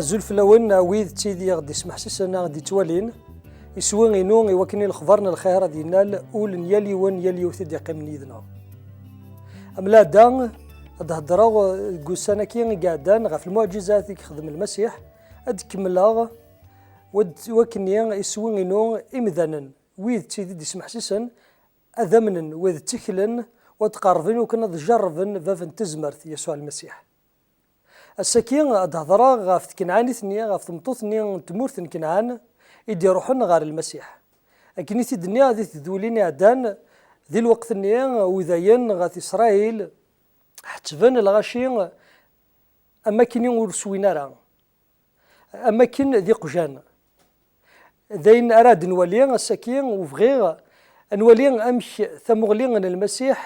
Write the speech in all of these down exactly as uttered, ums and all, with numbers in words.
Azul fell-awen, a wid d tid i ɣ-d-ismeḥsisen, a ɣ-d-ittwalin. Iswi-inu i wakken i lexbar n lxir ad yennal ul n yal yiwen, yal yiwet i d-iqqimen yid-neɣ. Am lɛada, ad d-heddreɣ deg ussan-agi i iɛeddan ɣef lmuɛǧizat i yexdem Lmasiḥ, ad d-kemmleɣ wad-, wakken iswi-inu imdanen, wid d tid i d-ismeḥsisen, ad amnen, wid tteklen, u ad qerrben iwakken ad jerrben Bab n tezmert, Yasuɛ Lmasiḥ. Ass-agi, ad d-hedreɣ ɣef tkenɛanit-nni, ɣef tmeṭṭut-nni n tmurt n Kenɛan i d-iruḥen ɣer Lmasiḥ. Akken i t-id-nniɣ di tedwilin iɛeddan, di lweqt-nni, Udayen ɣer Isṛayil ḥettben lɣaci am akken ur swin ara, am akken d iqjan. D ayen ara d-nwali ass-agi, u bɣiɣ ad nwali amek tamuɣli n Lmasiḥ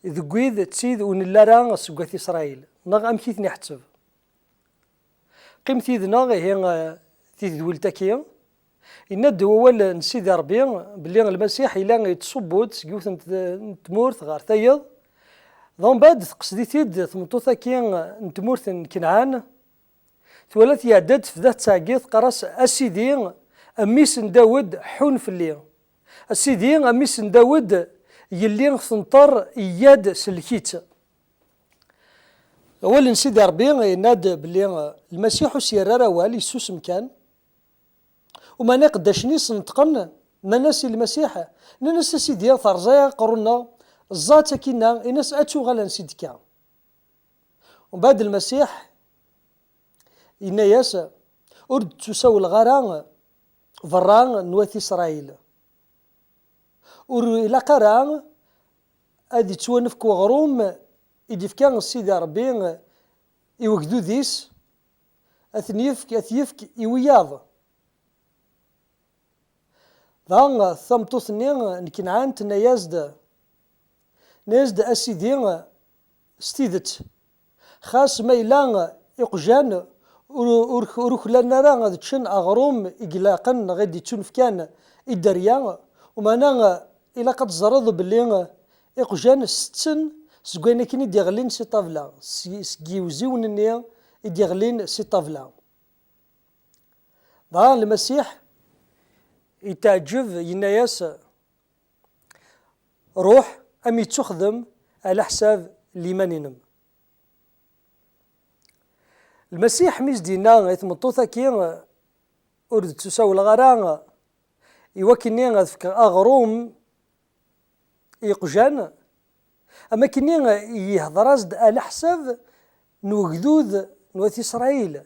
deg wid d tid ur nelli ara seg At Isṛayil, neɣ amek i ten-iḥetteb. Qqimet yid-neɣ ihi, eh, di tedwilt-agi. Yenna-d wawal n Sidi Ṛebbi belli Lmasiḥ yella yettṣubbu-d seg yiwet n t-, n tmurt ɣer tayeḍ. Dɣa mbeɛd teqsed-it-id tmeṭṭut-agi n tmurt n Kenɛan. Twala-t iɛedda-d tebda tettɛeggiḍ, teqqar-as: "A Sidi, a mmi-s n Dawed, ḥun fell-i. A Sidi, a mmi-s n Dawed, yelli tenṭer, yya-d, sellek-itt." Awal n Sidi Ṛebbi yenna-d belli Lmasiḥ ur s-yerri ara awal, yessusem kan. Umeɛna iqeddacen-is neṭqen, nnan-as i Lmasiḥ, nnan-as: "A Sidi, terẓa aqerru-nneɣ, ẓẓa-tt akkinna, in-as ad tuɣal ansi d-tekka." Umbeɛd Lmasiḥ yenna-yas: "Ur d-ttusawleɣ ara berra n wat Isṛayil. Ur ilaq ara ad ittwanefk weɣrum i d-ifka Sidi Ṛebbi i wegdud-is, ad ten-yefk, ad t-yefk i wiyaḍ." Dɣa tameṭṭut-nni n Kenɛan tenna-yas-d, tenna-yas-d: "A Sidi, s tidet, xas ma yella iqjan ur, ur, ur uklalen ara ad ččen aɣrum i ilaqen neɣ i d-ittunefkan i dderya, umeɛna ilaq ad teẓreḍ belli iqjan setten seg wayen akken i d-iɣellin si ṭṭabla, si, seg yiwziwen-nni i d-iɣellin si ṭṭabla." Dɣa Lmasiḥ yetɛeǧǧeb, yenna-yas: "Ruḥ, am yettuxdem ɛla ḥsab liman-inem." Lmasiḥ mi s-d-yenna i tmeṭṭut-agi: "Ur d-ttusawleɣ ara i wakken ad fkeɣ aɣrum i iqjan", am akkenni yehder-as-d ɛla ḥsab n wegdud n wat Isṛayil.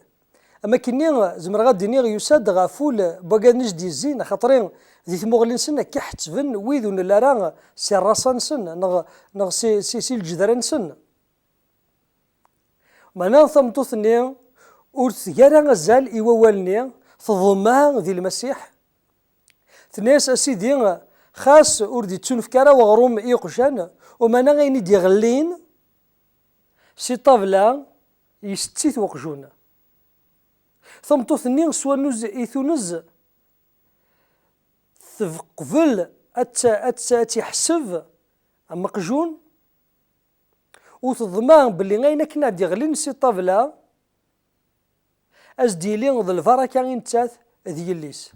Am akkenni, zemreɣ ad d-iniɣ, yusa-d ɣef wul n wagaden i s-d-yezzin, axaṭer di tmuɣli-nsen akka ḥettben wid ur nelli ara si ṛṛasa-nsen neɣ, neɣ si, si, si lǧedra-nsen. Meɛna tameṭṭut-nni ur teg ara azal i wawal-nni, teḍma di Lmasiḥ. Tenna-yas: "A Sidi, xas ur d-ittunefk ara weɣrum i iqjan, umeɛna ayen i d-iɣellin si ṭṭabla, yesett-it weqjun." Tameṭṭut-nni s wannuz i tunez, teqbel ad tt-, ad tt-, ad tt-iḥseb am uqjun, u teḍma belli ayen akken ad d-iɣlin si ṭṭabla, ad s-d-yili d lbaraka i nettat d yelli-s.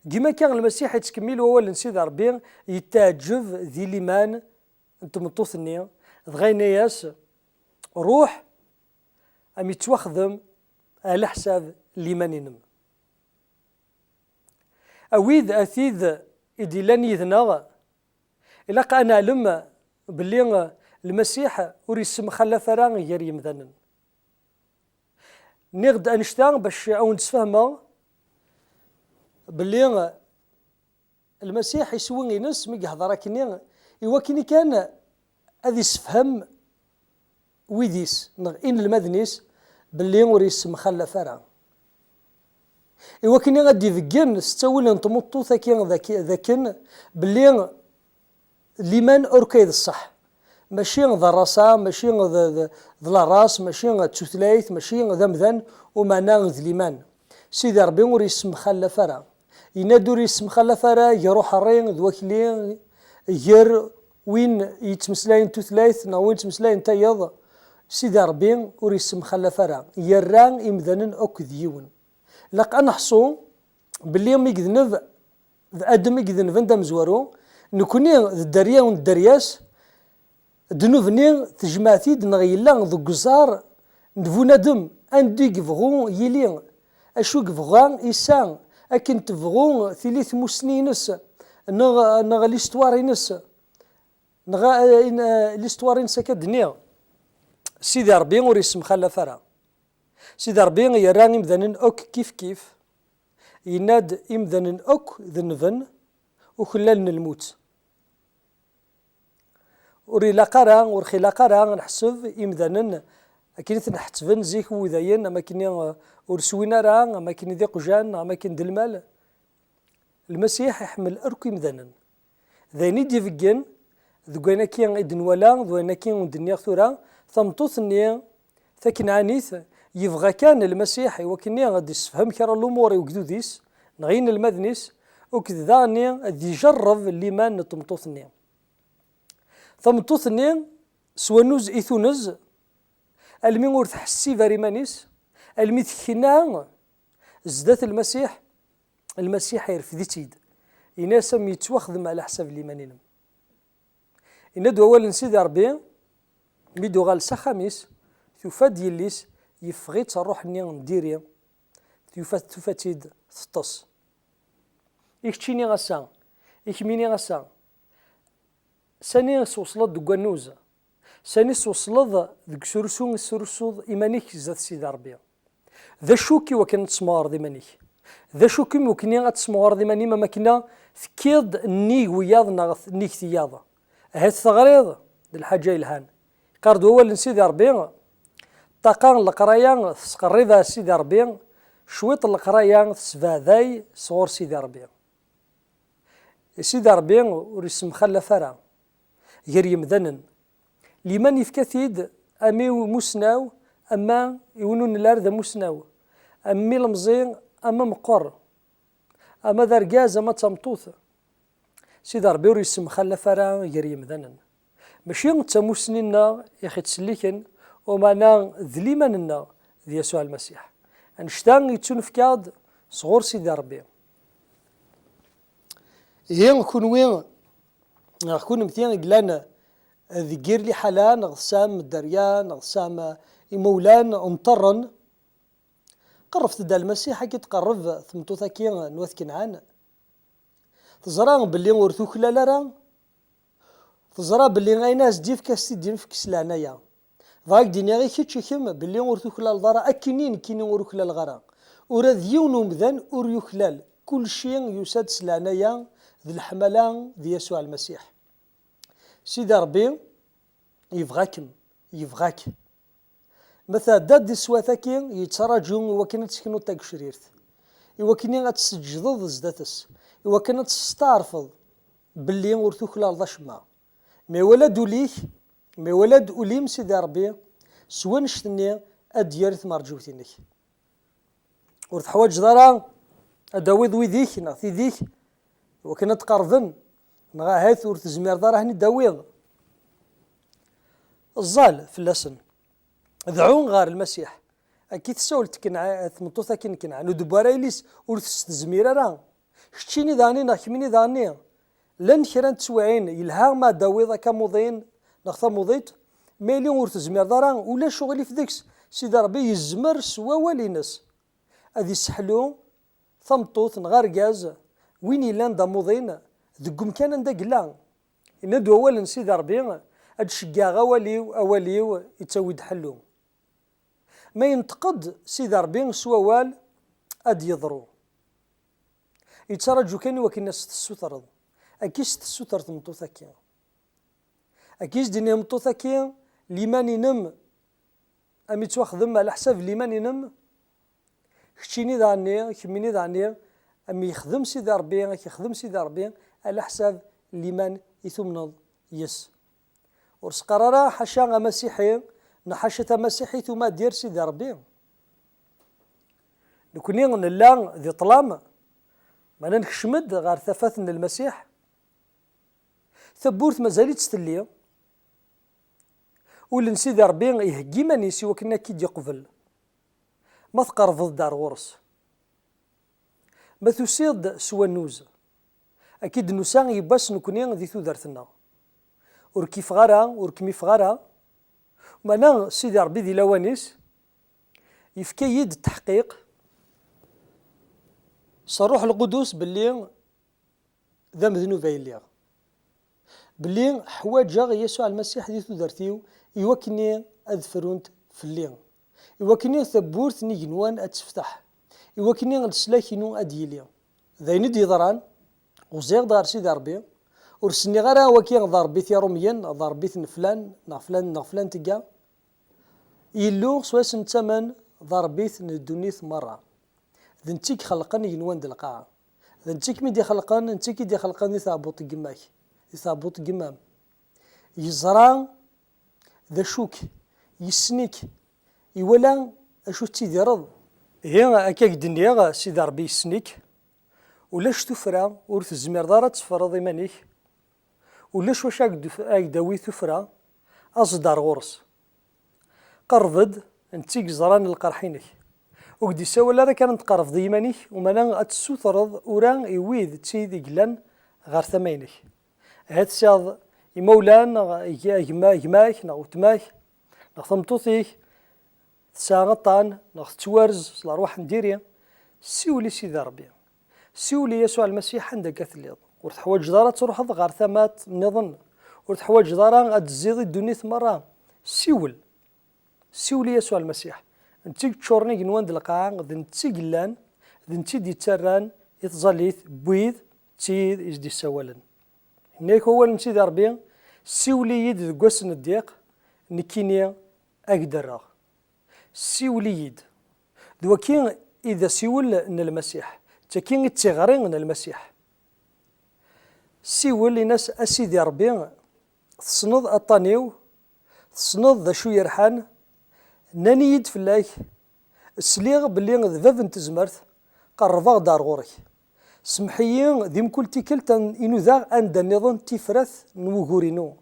Dima kan Lmasiḥ yettkemmil wawal n Sidi Ṛebbi, yetteɛǧeb di liman n tmeṭṭut-nni, dɣa yenna-yas: "Ruḥ, am yettwaxdem ɛla ḥsab n liman-inem." A wid, a tid i d-illan yid-neɣ, ilaq ad neɛlem belli Lmasiḥ ur yessemxallaf ara gar yemdanen. Nniɣ-d annect-a bac ad wen-d-sfehmeɣ belli Lmasiḥ iswi-ines mi yehder akkenni, i wakken kan ad issefhem wid-is neɣ inelmaden-is belli ur yessemxallaf ara. I wakken ad d-ibeggen s ttawil n tmeṭṭut-agi d ak-, d akken belli liman ur kay d ṣṣeḥ. Mačči d ṛṛasa, mačči d, d, d la race, mačči d tutlayt, mačči d amdan, umeɛna d liman. Sidi Ṛebbi ur yessemxallaf ara. Yenna-d ur yessemxallaf ara gar uḥeṛṛi d wakli, gar win yettmeslayen tutlayt neɣ win yettmeslayen tayeḍ. Sidi Ṛebbi ur yessemxalaf ara, yerra imdanen akk d yiwen. Ilaq ad neḥṣu belli mi yedneb d Adem i idenben d amezwaru, nekni d dderya n dderya-s, ddnub-nni tejmeɛ-t-id neɣ yella deg uẓar n bunadem, anda i yebɣu yili, acu i yebɣa yesɛa, akken tebɣu tili tmussni-ines neɣ, neɣ l'histoire-ines, neɣ, eh, in-, eh, l'histoire-ines akka d-nniɣ. Sidi Ṛebbi ur yessemxalaf ara. Sidi Ṛebbi yerra imdanen akk kif kif. Yenna-d imdanen akk denben, uklalen lmut. Ur ilaq ara, ur xilaq ara ad neḥseb imdanen akken i ten-ḥettben zik wudayen, am akken, eh, ur swin ara, am akken d iqjan, am akken d lmal. Lmasiḥ iḥemmel akk imdanen. D ayen i d-ibeggen deg wayen akki i d-nwala, d wayen akki i d-nniɣ tura, tameṭṭut-nni takenɛanit, yebɣa kan Lmasiḥ i wakken ad d-issefhem kra n lumuṛ i ugdud-is, neɣ i yinelmaden-is, akked daɣen ad d-ijerreb liman n tmeṭṭut-nni. Tameṭṭut-nni s wannuz i tunez, almi ur tḥessib ara iman-is, almi tekna zdat Lmasiḥ, Lmasiḥ irfed-itt-id. Yenna-as: "Am yettwaxdem ɛla ḥsab n liman-inem." Yenna-d wawal n Sidi Ṛebbi, mi d-uɣal s axxam-is, tufa-d yelli-s, yeffeɣ-itt ṛṛuḥ-nni n diri, tufa-, tufa-tt-id teṭṭes. I keččini ass-a, i kemmini ass-a, sani twesleḍ deg wannuz? Sani twesleḍ deg usrusu i tesrusuḍ iman-ik zdat Sidi Ṛebbi? D acu-k i wakken ad tesmeɣreḍ iman-ik? D acu-kem i wakken ad tesmeɣreḍ iman-im am akken tekkiḍ nnig wiyaḍ neɣ nnig tiyaḍ? Ahat teɣriḍ d lḥaǧa yelhan. Yeqqar-d wawal n Sidi Ṛebbi, ṭṭaqa n leqraya tesqerrib ar Sidi Ṛebbi, cwiṭ n leqraya tesbeɛday sɣur Sidi Ṛebbi. Sidi Ṛebbi ur yessemxallaf ara gar yemdanen. Liman yefka-t-id ama i umusnaw, ama i win ur nelli ara d amusnaw, ama ilemẓi, ama meqqer, ama d argaz, ama d tameṭṭut. Sidi Ṛebbi ur yessemxallaf ara gar yemdanen. Mačči d tamussni-nneɣ i ɣ-ittselliken, umeɛna d liman-nneɣ di Yasuɛ Lmasiḥ. Annect-a yettunefk-aɣ-d sɣur Sidi Ṛebbi. Ihi, kunwi neɣ kunemti i yellan deg yir liḥala, neɣ tesɛam dderya, neɣ tesɛam imawlan nṭerren, qerrbet-d ar Lmasiḥ, akka i d-tqerreb tmeṭṭut-agi n wat Kenɛan. Teẓra belli ur tuklal ara, teẓra belli ayen as-d-yefk, as-t-id-yefk s leɛnaya. Bɣiɣ ad k-d-iniɣ i kečč, i kemm, belli ur tuklaleḍ ara, akkenni nekkini ur uklaleɣ ara. Ula d yiwen umdan ur yuklal. Kulci yusa-d s leɛnaya d leḥmala di Yasuɛ Lmasiḥ. Sidi Ṛebbi yebɣa-kem, yebɣa-k. Ma tɛeddaḍ di teswiɛt-agi, yettraǧu i wakken ad teknuḍ tagecrirt, i wakken ad tseǧǧdeḍ zdat-s, i wakken ad testeɛrfeḍ belli ur tuklaleḍ acemma. Ma iwala-d ul-ik, ma iwala-d ul-im Sidi Ṛebbi, s wannect-nni ad d-yerr i tmerǧiwt-inek. Ur teḥwaǧeḍ ara ad d-tawiḍ wid-ik neɣ tid-ik i wakken ad d-qerben, neɣ ahat ur tezmireḍ ara ad ten-id-tawiḍ. Ẓẓal fell-asen. Dɛu ɣer Lmasiḥ. Akka i tessawel Kenɛa-, tmeṭṭut-agi n Kenɛan. Ur d-tewwi ara yelli-s, ur tezmir ara. Keččini daɣen neɣ kemmini daɣen. Llan kra n teswiɛin yelha ma d-tawiḍ akamuḍin neɣ tamuḍint, ma yili ur tezmireḍ ara, ulac uɣilif deg-s. Sidi Ṛebbi yezmer s wawal-ines ad isseḥlu tameṭṭut neɣ argaz, win yellan d amuḍin deg umkan anda yella. Yenna-d wawal n Sidi Ṛebbi: "Ad d-ceggɛeɣ awal-iw, awal-iw ittawi-d ḥellu." Ma yenṭeq-d Sidi Ṛebbi s wawal, ad yeḍru. Yettraǧu kan i wakken ad s-tessutreḍ. Akka i s-tessuter tmeṭṭut-agi. Akka i s-d-tenna tmeṭṭut-agi: "Liman-inem, am yettwaxdem ɛla ḥsab n liman-inem, keččini daɣenni, kemmini daɣenni, am yexdem Sidi Ṛebbi, ad k-yexdem Sidi Ṛebbi ɛla ḥsab n liman i tumneḍ yes." Ur s-qqar ara ḥaca amasiḥi neɣ ḥaca tamasiḥit uma dir Sidi Ṛebbi. Nekni nella di ṭṭlam, meɛna nekcem-d ɣer tafat n Lmasiḥ. Tawwurt mazal-itt telli. Ul n Sidi Ṛebbi iheggi iman-is i wakken ad k-id-iqbel ma tqerrbeḍ-d ar ɣur-s. Ma tusiḍ-d s wannuz, ad k-id-nusa yiwwas nekni di tudert-nneɣ. Ur k-ifeɣ ara, ur kem-ifeɣ ara. Meɛna Sidi Ṛebbi di lawan-is yefka-yi-d ttaḥqiq s Ṛṛuḥ Lqudus belli d amednub ay lliɣ, belli ḥwaǧeɣ Yasuɛ Lmasiḥ di tudert-iw i wakken ad frunt fell-i, i wakken tawwurt n igenwan ad tefteḥ, i wakken leslak-inu ad yili. D ayen i d-yeḍran, uẓiɣ-d ɣer Sidi Ṛebbi, ur s-nniɣ ara wagi d Ṛebbi-t Iṛumyen, d Ṛebbi-t n flan, neɣ flan, neɣ flan tga. Illu s wayes nettamen d Ṛebbi-t n ddunit meṛṛa. D netta i ixelqen igenwan d lqaɛa. D netta i kem-id-ixelqen, d netta i k-id-ixelqen di tɛebbuḍt n yemma-k, di tɛebbuḍt n yemma-m. Yeẓra d acu-k, yessen-ik, iwala acu tettidireḍ. Ihi, akka i k-d-nniɣ, Sidi Ṛebbi yessen-ik. Ulac tuffra, ur tezmireḍ ara ad teffreḍ iman-ik. Ulac wacu ad k-d-, ad k-d-tawi tuffra, aẓ-d ar ɣur-s. Qerreb-d, netta i yeẓran lqerḥ-inek. Ur k-d-issawal ara kan ad tqerrbeḍ i yiman-ik, umana ad tessutreḍ ura i wid d tid i yellan ɣer tama-inek. Ahat tesɛiḍ imawlan, neɣ g-, gma-, gma-k, neɣ weltma-k, neɣ tameṭṭut-ik, tesɛa aṭṭan, neɣ tettwarez s lerwaḥ n diri. Siwel i Sidi Ṛebbi. Siwel i Yasuɛ Lmasiḥ anda akka telliḍ. Ur teḥwaǧeḍ ara ad truḥeḍ ɣer tama nniḍen. Ur teḥwaǧeḍ ara ad d-tezziḍ i ddunit meṛṛa. Siwel. Siwel i Yasuɛ Lmasiḥ. D netta i yeččuren igenwan d lqaɛa, d netta i yellan, d netta i d-yettarran i tẓallit n wid d tid i s-d-issawalen. Yenna-yak wawal n Sidi Ṛebbi, siwel-iyi-d deg wass n ddiq, nekkini ad k-d-rreɣ. Siwel-iyi-d. D waki i d asiwel n Lmasiḥ. D tagi i d tiɣri n Lmasiḥ. Siwel, in-as, a Sidi Ṛebbi, tessneḍ aṭṭan-iw, tessneḍ d acu yerḥan, nnan-iyi-d fell-ak, sliɣ belli d bab n tezmert, qerrbeɣ-d ar ɣur-k. Semmeḥ-iyi di mkul tikkelt i nudaɣ anda nniḍen tifrat n wugur-inu.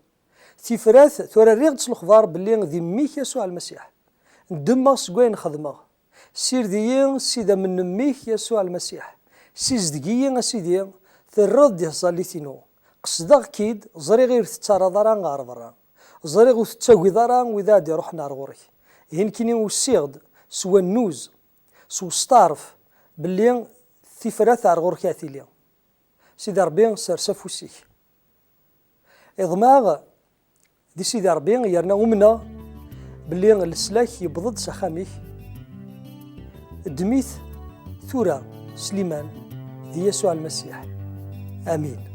Tifrat, tura rriɣ-d s lexbar belli d mmi-k Yasuɛ Lmasiḥ. Ndemmeɣ seg wayen xedmeɣ. Sired-iyi s idammen n mmi-k Yasuɛ Lmasiḥ. Sizdeg-iyi, a Sidi, terreḍ-d i tẓallit-inu. Qesdeɣ-k-id, ẓriɣ ur tettarraḍ ara ɣer berra. Ẓriɣ ur tettagiḍ ara wid ad d-iruḥen ar ɣur-k. Ihi nekkini usiɣ-d s wannuz, s wesṭaref, belli tifrat ar ɣur-k ad tili. Sidi Ṛebbi, sers afus-ik. Iḍmeɛ di Sidi Ṛebbi, yerna umneɣ belli leslak yewweḍ-d s axxam-ik. Ddem-it tura s liman di Yasuɛ Lmasiḥ. Amin.